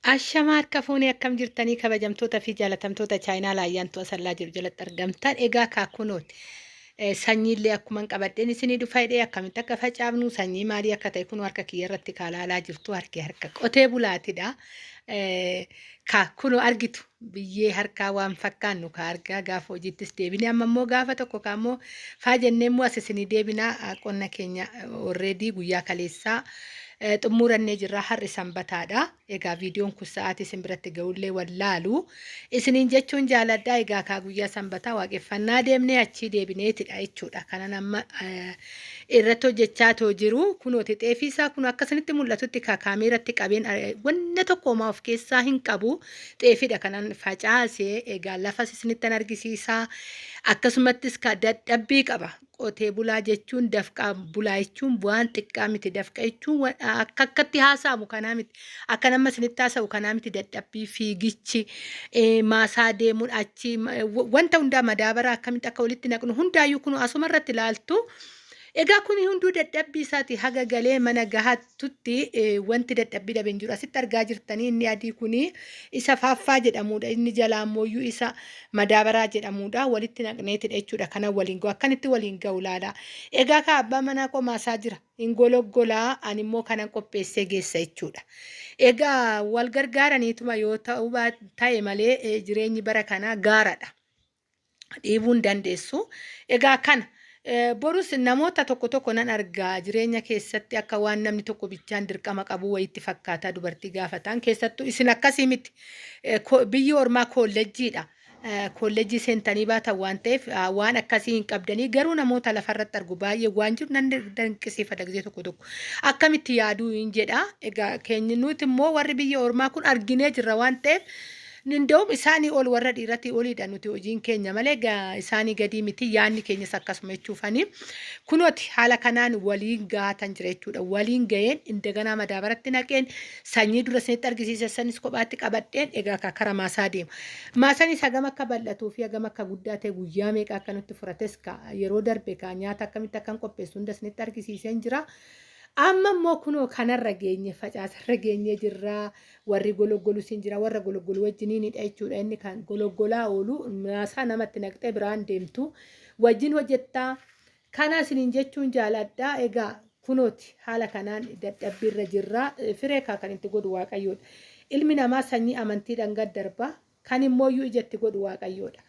Ashamaa harka fuunee akkam jirtanii kabajamtoota fi jaalatamtoota chaayinaa laayyaantu asallaa jiru jalatti argamtan egaa kaa kunooti sanyiillee akkuman qabadheen isinii dhufa hidhee akkamitti akka facaafnu sanyii maalii akka ta'e kunoo harka kiyya irratti kaa laalaa jirtu harki harka qotee bulaatidha kaa kunoo argitu biyyee harkaa waan fakkaannu kaa argaa gaafa hojiittis deebine amma immoo gaafa tokko kaa immoo faa jennee immoo as isinii deebinaa qonna keenya already guyyaa kaleessaa xumurannee jirra har'i sanbataadha egaa viidiyoon kun sa'aatii isin biratti ga'ullee wallaalu isiniin jechuun jaaladha egaa kaa guyyaa sanbataa waaqeffannaa deemnee achii deebineetidha jechuudha kanan amma irratti hojjechaa too jiru kunooti xeefii isaa kun akka isinitti mul'atutti kaa kaameeratti qabeen wanna tokko homaa of keessaa hin qabu xeefidha kanan facaase egaa lafas isinittan argisiisa akkasumattis ka dadhabbii qaba qotee bulaa jechuun dafqaa bulaa jechuun waan xiqqaa miti dafqa jechuun akka akkatti haasa'amu kanaa miti akka nama isinitti haasa'u kanaa miti dadhabbii fiigichi maasaa deemuun achi wanta hundaa madaabaraa akkamitti akka walitti naqnu hundaayyuu kun asuma irratti ilaaltu. Egaa kun hunduu dadhabbii isaati haga galee mana gahattutti wanti dadhabbii dhabe hin jiru. Asitti argaa jirtanii inni adii kun isa faaffaa jedhamudha. Inni jalaa ammoo isa madaabaraa jedhamudha. Walitti naqneetidha jechuudha. Kana waliin ga'u. Akkanitti waliin ga'u laala. Egaa kaa abbaa manaa koo maasaa jira. Hin gologgolaa ani immoo kanan qopheessee geessa jechuudha. Egaa wal gargaaraniituma yoo ta'u ta'e malee jireenyi bara kanaa gaaradha. Dhiibuu hin dandeessu. Egaa kana borus namoota tokko tokko nan argaa jireenya keessatti akka waan namni tokko bichaan dirqama qabu wayitti fakkaataa dubartii gaafataan keessattuu isin akkasii miti. Biyyi ormaa koollejjiidha. Koollejjii seentanii baatan waan ta'eef waan akkasii hin qabdanii garuu namoota lafarratti argu baay'ee waan jiru nan dinqisiifadha gisee tokko tokko. Akkamitti yaaduu hin jedha. Egaa keenya nuti immoo warri biyya ormaa kun arginee jirra waan ta'eef Inda'um isaanii ol warra dhiiratii oliidha nuti hojiin keenya malee isaanii gadii miti yaanni keenyas akkasuma jechuufani. Kunooti haala kanaan waliin gaatan jira jechuudha. Waliin ga'een indaganaa madaabaratti naqeen sanyii dura isinitti argisiise sanis kophaatti qabadheen egaa ka kara maasaa deema. Maasanis hagam akka bal'atuu fi hagam akka guddaa ta'e guyyaa meeqa akka nutti furates ka yeroo darbe ka nyaata akkamitti akkan qopheessu hunda isinitti argisiiseen jira. Amma immoo kunoo kanarra geenye facaasarra geenyee jirra. Warri gologgolus hin jira. Warra gologgolu wajjiniinidha jechuudha. Inni kan gologgolaa oolu maasaa namatti naqxee biraan deemtu wajjin hojjettaa. Kana isiniin jechuun jaaladha. Egaa kunooti haala kanaan dadhabbiirra jirra. Firee kaa kan itti godhu Waaqayyoodha. Ilmi namaa sanyii amantiidhaan gad darba. Kan immooyyuu ija itti godhu Waaqayyoodha.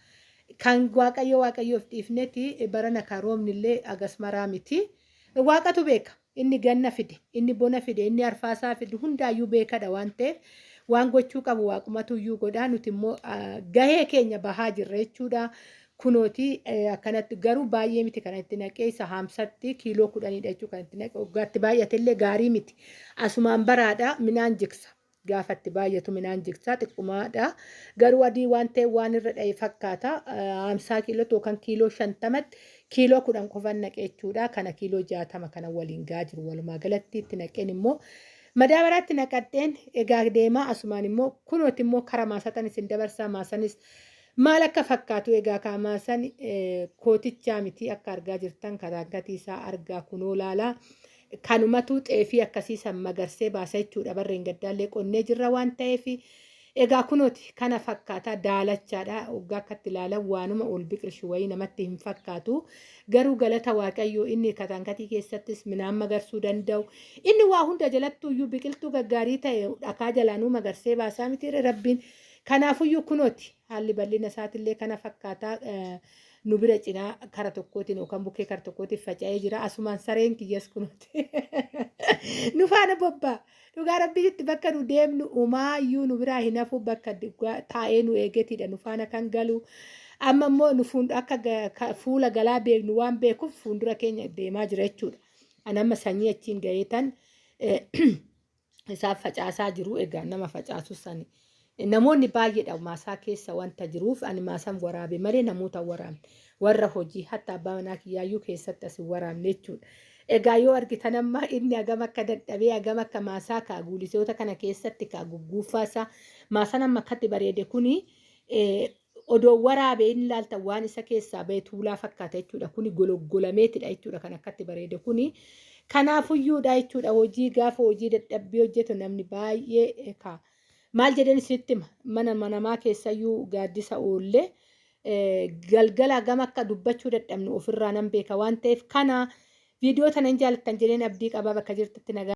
Kan Waaqayyo Waaqayyoof dhiifneti barana kan roobnillee agas maraa miti. Waaqatu beeka. Inni ganna fide, inni bona fide, inni arfaasaa fide hundaayyuu beekadha waan ta'eef waan gochuu qabu waaqumatu iyyuu godha. Nuti immoo gahee keenya bahaa jirra jechuudha. Kunooti akkanatti garuu baay'ee miti kan itti naqee isa haamsatti kiiloo kudhaniidha jechuudha kan itti naqe. Waggaatti baay'atellee gaarii miti. Asumaan baraadha midhaan jigsa. Gaafa itti baay'atu midhaan jigsaa xiqqumaadha. Garuu adii waan ta'eef waan irra dha'e fakkaata. Hamsaa kiilootti yookaan kiiloo shantamatti kiiloo 10 qofan naqe jechuudha. Kana kiiloo 60 kana waliin gahaa jiru. Walumaa galatti itti naqeen immoo madaabaraatti naqadheen egaa deemaa asumaan immoo kunooti immoo kara maasatan isin dabarsaa maasanis maal akka fakkaatu egaa kaa maasan kootichaa miti akka argaa jirtan kataankatii isaa argaa kunoo laalaa. Kanumatu xeefii akkasii san magarsee baasa jechuudha. Barreen gaddaallee qonnee jirra waan ta'eef. Egaa kunooti kana fakkaata daalachaadha. Waggaa akkatti ilaalan waanuma ol biqilchu wayii namatti hin fakkaatu. Garuu galata Waaqayyoo inni kataankatii keessattis midhaan magarsuu danda'u. Inni waa hunda jalattuuyyuu biqiltuu gaggaarii ta'e dhakaa jalaanuu magarsee baasaa mitiire Rabbiin. Kanaafuyyuu kunooti haalli bal'ina isaatillee kana fakkaata. Nu bira cinaa kara tokkootiin yookaan bukkee kara tokkootiin faca'ee jira. Asumaan sareen kiyyas kunuuti. Nu faana bobbaa. Dhugaa rabbiitti bakka nu deemnu umaayyuu nu biraa hin hafu bakka taa'ee nu eegetiidha nu faana kan galu. Amma immoo nu akka fuula galaa beeknu waan beekuuf fuuldura keenya deemaa jira jechuudha. Ani amma sanyii achiin ga'ee tan isaaf facaasaa jiru egaa nama facaasu sani namoonni baay'eedha maasaa keessa wanta jiruuf ani maasan waraabe malee namoota waraabne warra hojii hatta abbaa manaa kiyyaayyuu keessatti as hin waraabne jechuudha. Egaa yoo argitan amma inni hagam akka dadhabee hagam akka maasaa kaa guulisoota kana keessatti kaa gugguuffaa isaa maasaan amma akkatti bareede kuni Odoo waraabee inni ilaaltan waan isa keessaa bahe tuulaa fakkaata jechuudha. Kuni gologgolameetidha jechuudha kan akkatti bareede kuni. Kanaafuyyuudha jechuudha hojii gaafa hojii dadhabbii hojjetu namni baay'ee ka Maal jedheen isinitti hima, mana namaa keessayyuu gaaddisa oollee galgala gama akka dubbachuu dadhabnu ofirraa nan beeka waan ta'eef, kana viidiyoo tana hin jaalattan jedheen abdii qabaa. Bakka jirtutti nagaa.